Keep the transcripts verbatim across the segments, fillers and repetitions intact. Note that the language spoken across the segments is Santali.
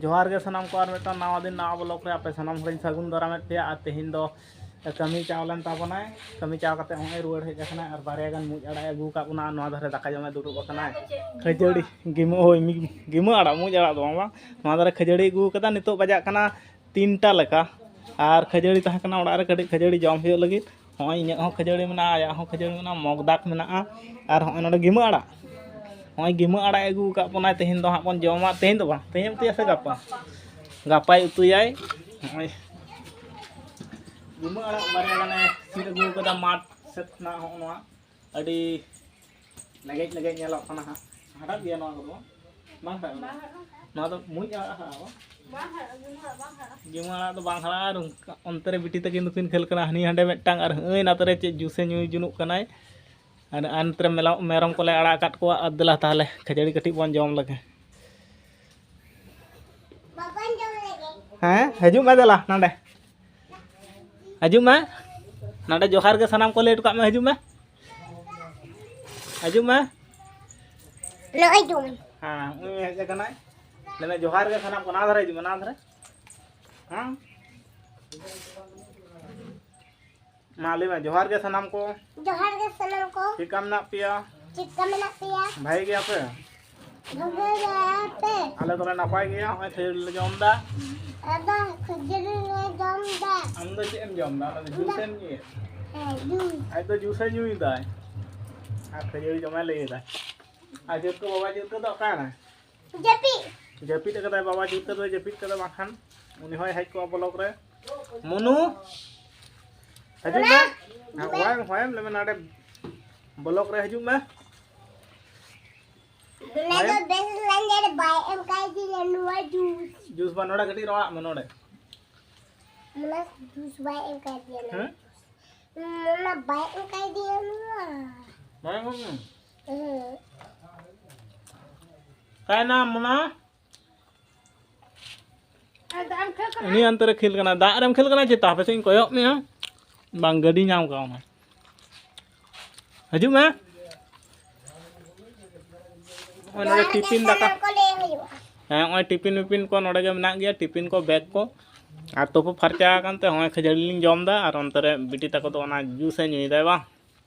ᱡᱚᱦᱟᱨ ᱜᱮ ᱥᱟᱱᱟᱢ ᱠᱚ, ᱟᱨ ᱢᱤᱫᱴᱟᱝ ᱱᱟᱣᱟ ᱫᱤᱱ ᱱᱟᱣᱟ ᱵᱞᱚᱜ ᱨᱮ ᱟᱯᱮ ᱥᱟᱱᱟᱢ ᱦᱚᱲᱤᱧ ᱥᱟᱹᱜᱩᱱ ᱫᱟᱨᱟᱢᱮᱫ ᱯᱮᱭᱟ᱾ ᱟᱨ ᱛᱮᱦᱮᱧ ᱫᱚ ᱠᱟᱹᱢᱤ ᱪᱟᱣ ᱞᱮᱱ ᱛᱟᱵᱚᱱᱟᱭ, ᱠᱟᱹᱢᱤ ᱪᱟᱣ ᱠᱟᱛᱮ ᱦᱚᱸᱜᱼᱚᱭ ᱨᱩᱣᱟᱹᱲ ᱦᱮᱡ ᱟᱠᱟᱱᱟᱭ ᱟᱨ ᱵᱟᱨᱭᱟ ᱜᱟᱱ ᱢᱩᱡ ᱟᱲᱟᱜ ᱮ ᱟᱹᱜᱩ ᱟᱠᱟᱫ ᱵᱚᱱᱟ᱾ ᱟᱨ ᱱᱚᱣᱟ ᱫᱷᱟᱨᱮ ᱫᱟᱠᱟ ᱡᱚᱢᱮ ᱫᱩᱲᱩᱵ ᱟᱠᱟᱱᱟᱭ᱾ ᱠᱷᱟᱹᱡᱟᱹᱲᱤ, ᱜᱤᱢᱟᱹ, ᱦᱳᱭ, ᱢᱤ-, ᱜᱤᱢᱟᱹ ᱟᱲᱟᱜ, ᱢᱩᱡ ᱟᱲᱟᱜ ᱫᱚ ᱵᱟᱝ, ᱵᱟᱝ᱾ ᱱᱚᱣᱟ ᱫᱷᱟᱨᱮ ᱠᱷᱟᱹᱡᱟᱹᱲᱤ ᱟᱹᱜᱩ ᱟᱠᱟᱫᱟ, ᱱᱤᱛᱚᱜ ᱵᱟᱡᱟᱜ ᱠᱟᱱᱟ ᱛᱤᱱᱴᱟ ᱞᱮᱠᱟ᱾ ᱟᱨ ᱠᱷᱟᱹᱡᱟᱹᱲᱤ ᱛᱟᱦᱮᱸ ᱠᱟᱱᱟ ᱚᱲᱟᱜ ᱨᱮ, ᱠᱟᱹᱴᱤᱡ ᱠᱷᱟᱹᱡᱟᱹᱲᱤ ᱡᱚᱢ ᱦᱩᱭᱩᱜ ᱞᱟᱹᱜᱤᱫ᱾ ᱦᱚᱸᱜᱼᱚᱭ ᱤᱧᱟᱹᱜ ᱦᱚᱸ ᱠᱷᱟᱹᱡᱟᱹᱲᱤ ᱢᱮᱱᱟᱜᱼᱟ, ᱟᱭᱟᱜ ᱦᱚᱸ ᱠᱷᱟᱹᱡᱟᱹᱲᱤ ᱢᱮᱱᱟᱜᱼᱟ, ᱢᱚᱜᱽ ᱫᱟᱜᱽ ᱢᱮᱱᱟᱜᱼᱟ᱾ ᱟᱨ ᱦᱚᱸᱜᱼᱚᱭ ᱱᱚᱰᱮ ᱜᱤᱢᱟᱹ ᱟᱲᱟᱜ, ᱦᱚᱸᱜᱼᱚᱭ ᱜᱤᱢᱟᱹ ᱟᱲᱟᱜ ᱮ ᱟᱹᱜᱩ ᱟᱠᱟᱫ ᱵᱚᱱᱟᱭ, ᱛᱮᱦᱮᱧ ᱫᱚ ᱦᱟᱸᱜ ᱵᱚᱱ ᱡᱚᱢᱟ, ᱛᱮᱦᱮᱧ ᱫᱚ ᱵᱟᱝ, ᱛᱮᱦᱮᱧ ᱩᱛᱩᱭᱟ ᱥᱮ ᱜᱟᱯᱟ? ᱜᱟᱯᱟᱭ ᱩᱛᱩᱭᱟᱭ᱾ ᱦᱚᱸᱜᱼᱚᱭ ᱜᱤᱢᱟᱹ ᱟᱲᱟᱜ ᱵᱟᱨᱭᱟ ᱜᱟᱱᱮ ᱥᱤᱫ ᱟᱹᱜᱩ ᱟᱠᱟᱫᱟ ᱢᱟᱴᱷ ᱥᱮᱫ ᱠᱷᱚᱱᱟᱜ᱾ ᱦᱚᱸᱜᱼᱚ ᱱᱚᱣᱟ ᱟᱹᱰᱤ ᱞᱮᱜᱮᱡ ᱞᱮᱜᱮᱡ ᱧᱮᱞᱚᱜ ᱠᱟᱱᱟ ᱦᱟᱸᱜ᱾ ᱦᱟᱲᱦᱟᱫ ᱜᱮᱭᱟ ᱱᱚᱣᱟ ᱠᱚᱫᱚ ᱵᱟᱝ? ᱵᱟᱝ ᱦᱟᱲᱦᱟᱫ ᱜᱮᱭᱟ᱾ ᱱᱚᱣᱟ ᱫᱚ ᱢᱩᱡ ᱟᱲᱟᱜ ᱦᱟᱲᱦᱟᱫ ᱵᱟᱝ? ᱵᱟᱝ ᱦᱟᱲᱦᱟᱫ, ᱜᱤᱢᱟᱹ ᱟᱲᱟᱜ ᱫᱚ ᱵᱟᱝ ᱦᱟᱲᱦᱟᱫᱼᱟ᱾ ᱟᱨ ᱚᱱᱠᱟ ᱚᱱᱛᱮ ᱨᱮ ᱵᱤᱴᱤ ᱛᱟᱹᱠᱤᱱ ᱫᱚᱠᱤᱱ ᱠᱷᱮᱞ ᱠᱟᱱᱟ, ᱦᱟᱹᱱᱤ ᱦᱟᱸᱰᱮ ᱢᱤᱫᱴᱟᱝ ᱟᱨ ᱦᱟᱹᱭ ᱱᱟᱛᱮ ᱨᱮ ᱪᱮᱫ ᱡᱩᱥᱮ ᱧᱩᱭ ᱡᱩᱱᱩᱜ ᱠᱟᱱᱟᱭ᱾ ᱟᱨ, ᱟᱨ ᱱᱚᱛᱮ ᱨᱮ ᱢᱮᱞᱟ-, ᱢᱮᱨᱚᱢ ᱠᱚᱞᱮ ᱟᱲᱟᱜ ᱟᱠᱟᱫ ᱠᱚᱣᱟ᱾ ᱟᱨ ᱫᱮᱞᱟ ᱛᱟᱦᱞᱮ ᱠᱷᱟᱹᱡᱟᱹᱲᱤ ᱠᱟᱹᱴᱤᱡ ᱵᱚᱱ ᱡᱚᱢ ᱞᱮᱜᱮ᱾ ᱵᱟᱵᱟᱧ ᱡᱚᱢ ᱞᱮᱜᱮ᱾ ᱦᱮᱸ, ᱦᱤᱡᱩᱜ ᱢᱮ ᱫᱮᱞᱟ ᱱᱚᱰᱮ᱾ ᱦᱤᱡᱩᱜ ᱢᱮ᱾ ᱱᱚᱰᱮ ᱡᱚᱦᱟᱨ ᱜᱮ ᱥᱟᱱᱟᱢ ᱠᱚ ᱞᱟᱹᱭ ᱦᱚᱴᱚ ᱠᱟᱜ ᱢᱮ, ᱦᱤᱡᱩᱜ ᱢᱮ᱾ ᱦᱤᱡᱩᱜ ᱢᱮ᱾ ᱱᱚᱜᱼᱚᱭ ᱡᱚᱢ᱾ ᱦᱮᱸ, ᱩᱱᱤ ᱦᱮᱡ ᱟᱠᱟᱱᱟᱭ᱾ ᱞᱟᱹᱭ ᱢᱮ, ᱡᱚᱦᱟᱨ ᱜᱮ ᱥᱟᱱᱟᱢ ᱠᱚ᱾ ᱱᱚᱣᱟ ᱫᱷᱟᱨᱮ ᱦᱤᱡᱩᱜ ᱢᱮ, ᱱᱚᱣᱟ ᱫᱷᱟᱨᱮ᱾ ᱦᱮᱸ? ᱢᱟ ᱞᱟᱹᱭ ᱢᱮ, ᱡᱚᱦᱟᱨ ᱜᱮ ᱥᱟᱱᱟᱢ ᱠᱚ᱾ ᱡᱚᱦᱟᱨ ᱜᱮ ᱥᱟᱱᱟᱢ ᱠᱚ᱾ ᱪᱮᱫᱠᱟ ᱢᱮᱱᱟᱜ ᱯᱮᱭᱟ? ᱪᱮᱫᱠᱟ ᱢᱮᱱᱟᱜ ᱯᱮᱭᱟ? ᱵᱷᱟᱜᱮ ᱜᱮᱭᱟ ᱯᱮ? ᱵᱷᱟᱜᱮ ᱜᱮᱭᱟ ᱯᱮ? ᱟᱞᱮ ᱫᱚᱞᱮ ᱱᱟᱯᱟᱭ ᱜᱮᱭᱟ᱾ ᱦᱚᱸᱜᱼᱚᱭ ᱠᱷᱟᱹᱡᱟᱹᱲᱤ ᱞᱮ ᱡᱚᱢ ᱮᱫᱟ᱾ ᱟᱫᱚ ᱠᱷᱟᱹᱡᱟᱹᱲᱤ ᱞᱮ ᱡᱚᱢ ᱮᱫᱟ᱾ ᱟᱢ ᱫᱚ ᱪᱮᱫ ᱮᱢ ᱡᱚᱢ ᱮᱫᱟ? ᱟᱢ ᱫᱚ ᱡᱩᱥ ᱮᱢ ᱧᱩᱭᱮᱫ? ᱦᱮᱸ, ᱡᱩᱥ᱾ ᱟᱡ ᱫᱚ ᱡᱩᱥ ᱮ ᱧᱩᱭᱮᱫᱟᱭ᱾ ᱟᱨ ᱠᱷᱟᱹᱡᱟᱹᱲᱤ ᱡᱚᱢᱮ ᱞᱟᱹᱭ ᱮᱫᱟ᱾ ᱟᱨ ᱡᱩᱛ ᱠᱚ ᱵᱟᱵᱟ ᱡᱩᱛ ᱠᱚᱫᱚ ᱚᱠᱟᱭᱮᱱᱟᱭ? ᱡᱟᱹᱯᱤᱫ᱾ ᱡᱟᱹᱯᱤᱫ ᱟᱠᱟᱫᱟᱭ ᱵᱟᱵᱟ ᱡᱩᱛ ᱠᱚᱫᱚ, ᱡᱟᱹᱯᱤᱫ ᱠᱟᱫᱟ ᱵᱟᱝᱠᱷᱟᱱ ᱩᱱᱤ ᱦᱚᱸᱭ ᱦᱮᱡ ᱠᱚᱜᱼᱟ ᱵᱞᱚᱜ ᱨᱮ᱾ ᱢᱚᱱᱩ, ᱦᱤᱡᱩᱜ ᱢᱮ᱾ ᱦᱮᱸ, ᱦᱚᱭᱮᱢ, ᱦᱚᱭᱮᱢ ᱞᱟᱹᱭ ᱢᱮ, ᱱᱚᱰᱮ ᱵᱞᱚᱜ ᱨᱮ ᱦᱤᱡᱩᱜ ᱢᱮ᱾ ᱚᱱᱟ ᱫᱚ ᱵᱮᱥ ᱞᱟᱝᱜᱮ ᱨᱮ ᱵᱟᱭ ᱮᱢ ᱠᱟᱭ ᱫᱤᱧᱟ ᱱᱚᱣᱟ ᱡᱩᱥ᱾ ᱡᱩᱥ ᱵᱟ ᱱᱚᱰᱮ ᱠᱟᱹᱴᱤᱡ ᱨᱚᱲᱟᱜ ᱢᱮ ᱱᱚᱰᱮ᱾ ᱚᱱᱟ ᱡᱩᱥ ᱵᱟᱭ ᱮᱢ ᱠᱟᱭ ᱫᱤᱧᱟ ᱱᱚᱣᱟ ᱦᱮᱸ? ᱡᱩᱥ᱾ ᱚᱱᱟ ᱵᱟᱭ ᱮᱢ ᱠᱟᱭ ᱫᱤᱧᱟ ᱱᱚᱣᱟ᱾ ᱵᱟᱭ ᱮᱢ ᱠᱟᱭ ᱫᱤᱧᱟ? ᱦᱮᱸ᱾ ᱚᱠᱟᱭᱱᱟᱢ ᱢᱚᱱᱟ? ᱩᱱᱤ ᱦᱟᱱᱛᱮ ᱨᱮ ᱠᱷᱮᱞ ᱠᱟᱱᱟ, ᱫᱟᱜ ᱨᱮᱢ ᱠᱷᱮᱞ ᱠᱟᱱᱟ ᱪᱮᱛᱟ? ᱦᱟᱯᱮ ᱥᱮᱫ ᱤᱧ ᱠᱚᱭᱚᱜ ᱢᱮᱭᱟ, ᱵᱟᱝ ᱜᱟᱹᱰᱤ ᱧᱟᱢ ᱠᱟᱣᱱᱟ᱾ ᱦᱤᱡᱩᱜ ᱢᱮ᱾ ᱱᱚᱜᱼᱚᱭ ᱱᱚᱰᱮ ᱴᱤᱯᱤᱱ ᱫᱟᱠᱟ᱾ ᱥᱟᱱᱟᱢ ᱠᱚ ᱞᱟᱹᱭ ᱦᱩᱭᱩᱜᱼᱟ᱾ ᱦᱮᱸ, ᱱᱚᱜᱼᱚᱭ ᱴᱤᱯᱤᱱ ᱢᱤᱯᱤᱱ ᱠᱚ ᱱᱚᱰᱮ ᱜᱮ ᱢᱮᱱᱟᱜ ᱜᱮᱭᱟ, ᱴᱤᱯᱤᱱ ᱠᱚ, ᱵᱮᱜᱽ ᱠᱚ᱾ ᱟᱨ ᱛᱩᱯᱩ ᱯᱷᱟᱨᱪᱟ ᱟᱠᱟᱱ ᱛᱮ ᱱᱚᱜᱼᱚᱭ ᱠᱷᱟᱹᱡᱟᱹᱲᱤ ᱞᱤᱧ ᱡᱚᱢ ᱮᱫᱟ, ᱟᱨ ᱚᱱᱛᱮ ᱨᱮ ᱵᱤᱴᱤ ᱛᱟᱠᱚ ᱫᱚ ᱚᱱᱟ ᱡᱩᱥ ᱮ ᱧᱩᱭᱮᱫᱟᱭ ᱵᱟᱝ?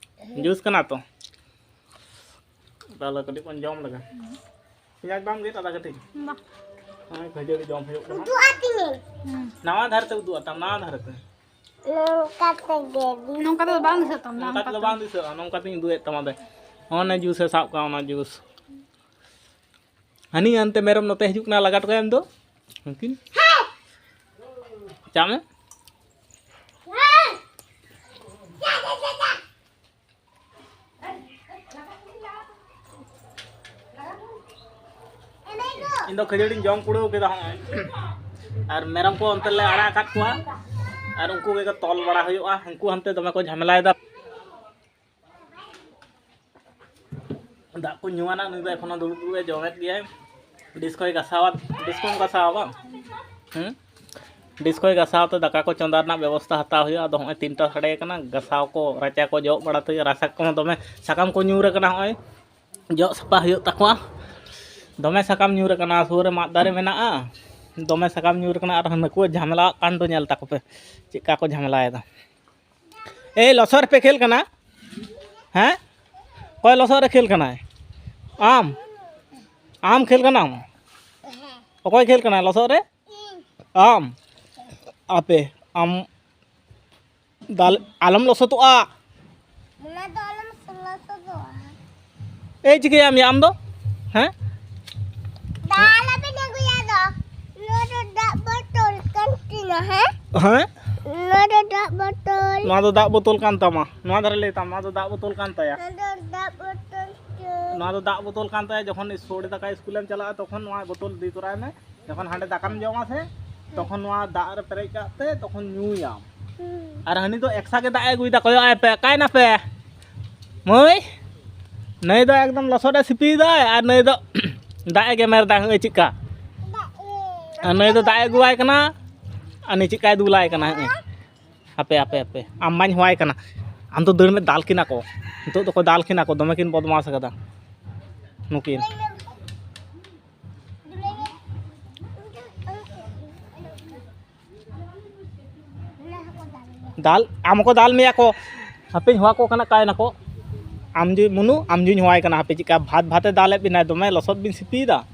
ᱡᱩᱥ ᱠᱟᱱᱟ ᱛᱚ? ᱛᱟᱦᱚᱞᱮ ᱠᱟᱹᱴᱤᱡ ᱵᱚᱱ ᱡᱚᱢ ᱞᱮᱜᱮ᱾ ᱯᱮᱸᱭᱟᱡᱽ ᱵᱟᱢ ᱜᱮᱫ ᱟᱫᱟ ᱠᱟᱹᱴᱤᱡ? ᱵᱟ᱾ ᱱᱚᱜᱼᱚᱭ ᱠᱷᱟᱹᱡᱟᱹᱲᱤ ᱡᱚᱢ ᱦᱩᱭᱩᱜ ᱠᱟᱱᱟ᱾ ᱩᱫᱩᱜ ᱟᱹᱛᱤᱧᱟᱹᱧ᱾ ᱦᱩᱸ᱾ ᱱᱟᱣᱟ ᱫᱷᱟᱨᱮ ᱛᱮ ᱩᱫᱩᱜ ᱟᱛᱟᱢ, ᱱᱟᱣᱟ ᱫᱷᱟᱨᱮ ᱛᱮ᱾ ᱱᱚᱝᱠᱟ ᱛᱮᱜᱮ ᱫᱤᱥᱟᱹᱜ ᱱᱚᱝᱠᱟ ᱛᱮᱫᱚ ᱵᱟᱝ ᱫᱤᱥᱟᱹᱜ ᱛᱟᱢ, ᱱᱚᱝᱠᱟ ᱱᱚᱝᱠᱟ ᱛᱮᱫᱚ ᱛᱮ᱾ ᱵᱟᱝ ᱫᱤᱥᱟᱹᱜᱼᱟ, ᱱᱚᱝᱠᱟ ᱛᱮᱧ ᱩᱫᱩᱜ ᱮᱫ ᱛᱟᱢᱟ ᱫᱮ᱾ ᱚᱱᱮ ᱡᱩᱥ ᱮ ᱥᱟᱵ ᱠᱟᱜᱼᱟ, ᱚᱱᱟ ᱡᱩᱥ᱾ ᱦᱟᱹᱱᱤ ᱦᱟᱱᱛᱮ ᱢᱮᱨᱚᱢ ᱱᱚᱛᱮ ᱦᱤᱡᱩᱜ ᱠᱟᱱᱟ, ᱞᱟᱜᱟ ᱦᱚᱴᱚ ᱠᱟᱭᱟᱢ ᱫᱚ᱾ ᱩᱱᱠᱤᱱ᱾ ᱪᱟᱜ ᱢᱮ᱾ ᱤᱧ ᱫᱚ ᱠᱷᱟᱹᱡᱟᱹᱲᱤᱧ ᱡᱚᱢ ᱠᱩᱲᱟᱹᱣ ᱠᱮᱫᱟ ᱦᱚᱸᱜᱼᱚᱭ᱾ ᱟᱨ ᱢᱮᱨᱚᱢ ᱠᱚ ᱚᱱᱛᱮ ᱞᱮ ᱟᱲᱟᱜ ᱟᱠᱟᱫ ᱠᱚᱣᱟ᱾ ᱟᱨ ᱩᱱᱠᱩ ᱜᱮ ᱛᱚᱞ ᱵᱟᱲᱟ ᱦᱩᱭᱩᱜᱼᱟ᱾ ᱩᱱᱠᱩ ᱦᱟᱱᱛᱮ ᱫᱚᱢᱮ ᱠᱚ ᱡᱷᱟᱢᱮᱞᱟᱭᱮᱫᱟ᱾ ᱫᱟᱜ ᱠᱚ ᱧᱩᱣᱟᱱᱟ, ᱱᱩᱭ ᱫᱚ ᱮᱠᱷᱚᱱᱳ ᱫᱩᱲᱩᱵ ᱫᱩᱲᱩᱵ ᱮ ᱡᱚᱢᱮᱫ ᱜᱮᱭᱟᱭ᱾ ᱰᱤᱥ ᱠᱚᱭ ᱜᱟᱥᱟᱣᱟ, ᱰᱤᱥ ᱠᱚᱢ ᱜᱟᱥᱟᱣᱟ ᱵᱟᱝ? ᱦᱮᱸ? ᱰᱤᱥ ᱠᱚᱭ ᱜᱟᱥᱟᱣ ᱛᱮ ᱫᱟᱠᱟ ᱠᱚ ᱪᱚᱸᱫᱟ ᱨᱮᱱᱟᱜ ᱵᱮᱵᱚᱥᱛᱷᱟ ᱦᱟᱛᱟᱣ ᱦᱩᱭᱩᱜᱼᱟ᱾ ᱟᱫᱚ ᱦᱚᱸᱜᱼᱚᱭ ᱛᱤᱱᱴᱟ ᱥᱟᱰᱮ ᱠᱟᱱᱟ, ᱜᱟᱥᱟᱣ ᱠᱚ, ᱨᱟᱪᱟ ᱠᱚ ᱡᱚᱜ ᱵᱟᱲᱟ ᱛᱮ, ᱨᱟᱪᱟ ᱠᱚᱦᱚᱸ ᱫᱚᱢᱮ ᱥᱟᱠᱟᱢ ᱠᱚ ᱧᱩᱨ ᱟᱠᱟᱱᱟ, ᱦᱚᱸᱜᱼᱚᱭ ᱡᱚᱜ ᱥᱟᱯᱷᱟ ᱦᱩᱭᱩᱜ ᱛᱟᱠᱚᱣᱟ᱾ ᱫᱚᱢᱮ ᱥᱟᱠᱟᱢ ᱧᱩᱨ ᱟᱠᱟᱱᱟ, ᱥᱩᱨ ᱨᱮ ᱢᱟᱫ ᱫᱟᱨᱮ ᱢᱮᱱᱟᱜᱼᱟ, ᱫᱚᱢᱮ ᱥᱟᱠᱟᱢ ᱧᱩᱨ ᱟᱠᱟᱱᱟ᱾ ᱟᱨ ᱱᱩᱠᱩ ᱡᱷᱟᱢᱮᱞᱟᱣᱟᱜ ᱠᱟᱱ ᱫᱚ ᱧᱮᱞ ᱛᱟᱠᱚ ᱯᱮ, ᱪᱮᱫᱠᱟ ᱠᱚ ᱡᱷᱟᱢᱮᱞᱟᱭᱮᱫᱟ᱾ ᱮᱭ, ᱞᱚᱥᱚᱫ ᱨᱮᱯᱮ ᱠᱷᱮᱞ ᱠᱟᱱᱟ? ᱦᱮᱸ? ᱚᱠᱚᱭ ᱞᱚᱥᱚᱫ ᱨᱮ ᱠᱷᱮᱞ ᱠᱟᱱᱟᱭ? ᱟᱢ? ᱟᱢ ᱠᱷᱮᱞ ᱠᱟᱱᱟᱢ? ᱚᱠᱚᱭ ᱠᱷᱮᱞ ᱠᱟᱱᱟᱭ ᱞᱚᱥᱚᱫ ᱨᱮ? ᱟᱢ? ᱟᱯᱮ, ᱟᱢ ᱫᱟᱞ-, ᱟᱞᱚᱢ ᱞᱚᱥᱚᱫᱚᱜᱼᱟ᱾ ᱚᱱᱟ ᱫᱚ ᱟᱞᱚᱢ ᱞᱚᱥᱚᱫᱚᱜᱼᱟ᱾ ᱮᱭ, ᱪᱤᱠᱟᱹᱭᱟᱢ ᱭᱟ ᱟᱢ ᱫᱚ? ᱦᱮᱸ? ᱫᱟᱜ ᱟᱞᱚᱵᱤᱱ ᱟᱹᱜᱩᱭᱟ ᱫᱚ᱾ ᱱᱚᱣᱟ ᱫᱚ ᱫᱟᱜ ᱵᱚᱛᱚᱞ ᱠᱟᱱ ᱛᱤᱧᱟ, ᱦᱮᱸ? ᱦᱮᱸ? ᱱᱚᱣᱟ ᱫᱚ ᱫᱟᱜ ᱵᱚᱛᱚᱞ᱾ ᱱᱚᱣᱟ ᱫᱚ ᱫᱟᱜ ᱵᱚᱛᱚᱞ ᱠᱟᱱ ᱛᱟᱢᱟ᱾ ᱱᱚᱣᱟ ᱫᱷᱟᱨᱮ ᱞᱟᱹᱭ ᱛᱟᱢ, ᱱᱚᱣᱟ ᱫᱚ ᱫᱟᱜ ᱵᱚᱛᱚᱞ ᱠᱟᱱ ᱛᱟᱭᱟ᱾ ᱱᱚᱣᱟ ᱫᱚ ᱫᱟᱜ ᱵᱚᱛᱚᱞ ᱠᱟᱱ᱾ ᱱᱚᱣᱟ ᱫᱚ ᱫᱟᱜ ᱵᱚᱛᱚᱞ ᱠᱟᱱ ᱛᱟᱭᱟ᱾ ᱡᱚᱠᱷᱚᱱ ᱥᱚᱲᱮ ᱫᱟᱠᱟ ᱤᱥᱠᱩᱞᱮᱢ ᱪᱟᱞᱟᱜᱼᱟ, ᱛᱚᱠᱷᱚᱱ ᱱᱚᱣᱟ ᱵᱚᱛᱚᱞ ᱤᱫᱤ ᱛᱚᱨᱟᱭ ᱢᱮ᱾ ᱡᱚᱠᱷᱚᱱ ᱦᱟᱸᱰᱮ ᱫᱟᱠᱟᱢ ᱡᱚᱢᱟ ᱥᱮ, ᱛᱚᱠᱷᱚᱱ ᱱᱚᱣᱟ ᱫᱟᱜ ᱨᱮ ᱯᱮᱨᱮᱡ ᱠᱟᱜ ᱛᱮ ᱛᱚᱠᱷᱚᱱ ᱧᱩᱭᱟᱢ᱾ ᱦᱩᱸ᱾ ᱟᱨ ᱦᱟᱹᱱᱤ ᱫᱚ ᱮᱠᱥᱟ ᱜᱮ ᱫᱟᱜ ᱮ ᱟᱹᱜᱩᱭᱮᱫᱟ, ᱠᱚᱭᱚᱜ ᱟᱭ ᱯᱮ, ᱚᱠᱟᱭᱮᱱᱟ ᱯᱮ? ᱢᱟᱹᱭ, ᱱᱟᱹᱭ ᱫᱚ ᱮᱠᱫᱚᱢ ᱞᱚᱥᱚᱫ ᱮ ᱥᱤᱯᱤᱭᱮᱫᱟᱭ ᱟᱨ ᱱᱟᱹᱭ ᱫᱚ ᱫᱟᱜ ᱮ ᱜᱮᱢᱮᱨ ᱫᱟ, ᱦᱚᱸᱜᱼᱚᱭ ᱪᱮᱫᱠᱟ᱾ ᱟᱨ ᱱᱟᱹᱭ ᱫᱚ ᱫᱟᱜ ᱮ ᱟᱹᱜᱩᱣᱟᱭ ᱠᱟᱱᱟ ᱟᱨ ᱱᱩᱭ ᱪᱮᱫᱠᱟᱭ ᱫᱩᱞᱟᱭ ᱠᱟᱱᱟ, ᱦᱚᱸᱜᱼᱚᱭ᱾ ᱦᱟᱯᱮ, ᱦᱟᱯᱮ, ᱦᱟᱯᱮ, ᱟᱢ ᱢᱟᱧ ᱦᱚᱦᱚᱣᱟᱭ ᱠᱟᱱᱟ᱾ ᱟᱢ ᱫᱚ ᱫᱟᱹᱲ ᱢᱮ, ᱫᱟᱞ ᱠᱤᱱᱟ ᱠᱚ᱾ ᱱᱤᱛᱚᱜ ᱫᱚᱠᱚ ᱫᱟᱞ ᱠᱤᱱᱟ ᱠᱚ, ᱫᱚᱢᱮ ᱠᱤᱱ ᱵᱚᱫᱢᱟᱥ ᱠᱟᱫᱟ ᱱᱩᱠᱤᱱ᱾ ᱫᱟᱞ, ᱟᱢ ᱠᱚ ᱫᱟᱞ ᱢᱮᱭᱟ ᱠᱚ᱾ ᱦᱟᱯᱮᱧ ᱦᱚᱦᱚ ᱟᱠᱚ ᱠᱟᱱᱟ, ᱚᱠᱟᱭ ᱱᱟᱠᱚ? ᱟᱢ ᱡᱩ-, ᱢᱩᱱᱩ, ᱟᱢ ᱡᱩᱧ ᱦᱚᱦᱚᱣᱟᱭ ᱠᱟᱱᱟ, ᱦᱟᱯᱮ ᱪᱮᱫᱠᱟ ᱵᱷᱟᱛ ᱵᱷᱟᱛᱮ ᱫᱟᱞᱮᱫ ᱵᱮᱱᱟᱭ, ᱫᱚᱢᱮ ᱞᱚᱥᱚᱫ ᱵᱤᱱ ᱥᱤᱯᱤᱭᱮᱫᱟ᱾